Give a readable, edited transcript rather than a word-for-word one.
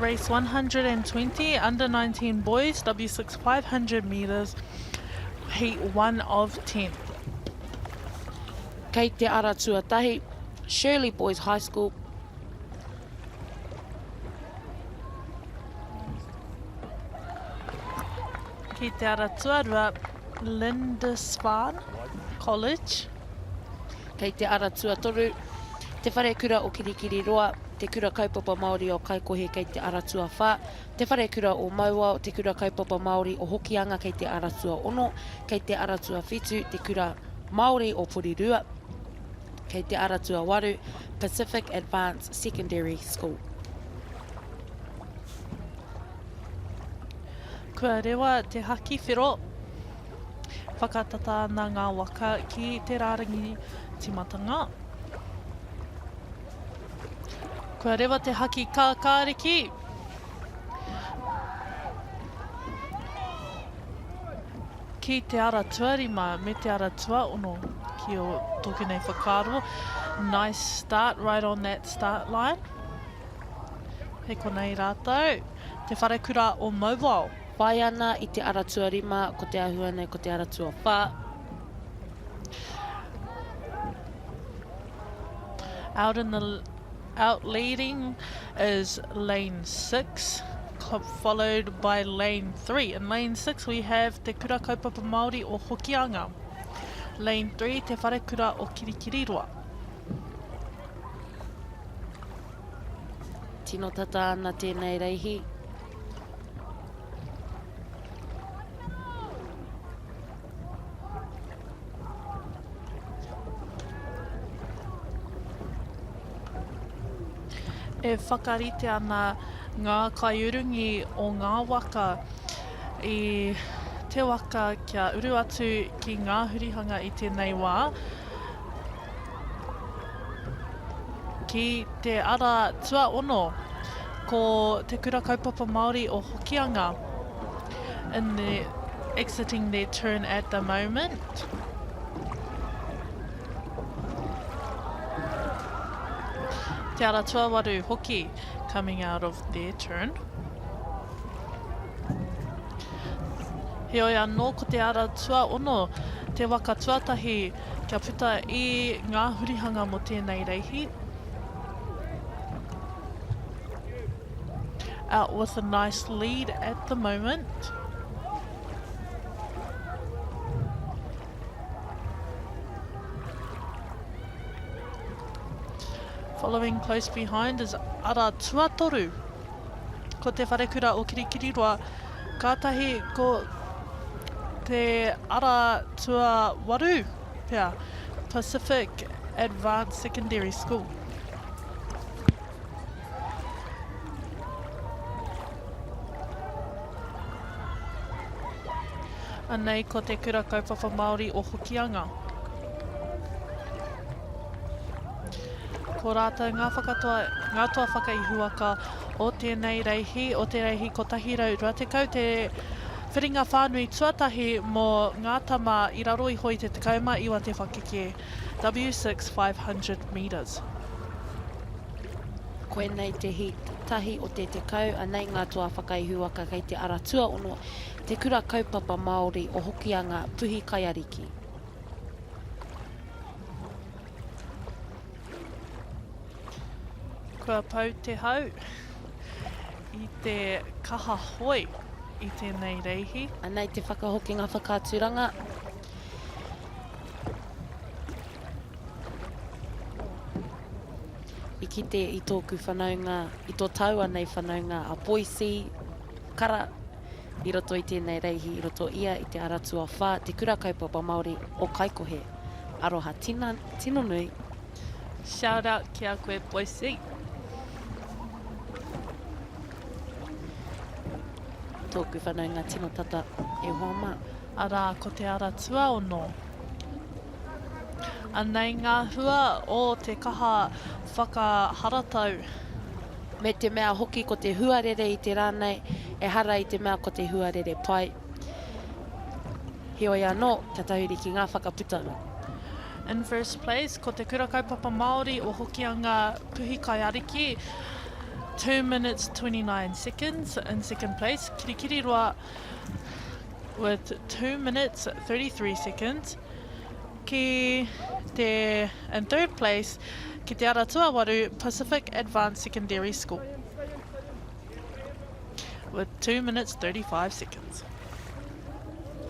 Race 120, under 19 boys, W6 500 metres, heat 1 of 10. Kei te ara tuatahi, Shirley Boys High School. Ki te ara tuarua, Lindisfarne College. Kei te ara tuatoru, Te Wharekura o Kirikiriroa, Te Kura Kaupapa Māori o Kaikohe kei te ara tuawhā, Te Wharekura o Mauao, Te Kura Kaupapa Māori o Hokianga kei te ara tuaono, kei te ara tuawhitu, Te Kura Māori o Porirua, kei te ara tuawaru, Pacific Advance Secondary School. Kua rewa te haki whero. Whakatata ana ngā waka ki te rārangi tīmatanga. Kua rewa te haki kākāriki. Ki te ara tuarima me te ara tuaono ki o tōku nei whakaaro. Nice start right on that start line. Hei konei rātou, te wharekura o Mauao. Whai ana i te ara tuarima, ko te ahua nei ko te ara tuawhā. Out in the out leading is lane 6 followed by lane 3. In lane 6 we have Te Kura Kaupapa Māori o Hokianga. Lane 3 Te Wharekura o Kirikiriroa. Tino tata ana tēnei reihi. E whakarite ana ngā kaiurungi o ngā waka i te waka kia uru atu ki ngā hurihanga i tēnei wā. Ki te ara tuaono, ko Te Kura Kaupapa Māori o Hokianga in the exiting their turn at the moment. Te ara tuawaru hoki coming out of their turn. Heoi anō ko te ara tuaono te waka tuatahi kia puta i ngā hurihanga mō tēnei reihi. Out with a nice lead at the moment. Following close behind is Ara Tuatoru. Ko Te Wharekura o Kirikiriroa, kātahi ko Te Ara Tuawaru pea, Pacific Advanced Secondary School. Anei ko Te Kura Kaupapa Māori o Hokianga. Ko rātou ngā whakatoa, ngā toa whakaihuwaka o tēnei reihi, o te reihi 120, te whiringa whānui tuatahi mō ngā tama i raro iho i te 19 te whakeke, W6 500 metres. Koinei te heat tahi o te 10, anei ngā toa whakaihuwaka kei te ara tuaono, Te Kura Kaupapa Māori o Hokianga, Puhi Kaiariki. Kua pau te hau i te kaha hoe i tēnei reihi. Anei te whakahokinga whakaaturanga. I kite i tōku whanaunga, i tō tāua nei whanaunga a Boycie Kara i roto i tēnei reihi, i roto ia i te ara tuawhā, Te Kura Kaupapa Māori o Kaikohe. Aroha tina, tino nui. Shout out ki a koe Boycie. Tōku whanaunga tino tata e hoa mā. Arā, ko te ara tuaono. Anei ngā hua o te kaha whakaharatau. Me te mea hoki ko te huarere i te rā nei, ehara i te mea ko te huarere pai. Heoi anō, kia tahuri ki ngā whakaputanga. In first place, ko Te Kura Kaupapa Māori o Hokianga Puhi Kaiariki. 2 minutes 29 seconds in second place. Kirikiriroa with 2 minutes 33 seconds. Ki te, in third place, ki te ara tuawaru, Pacific Advanced Secondary School with 2 minutes 35 seconds.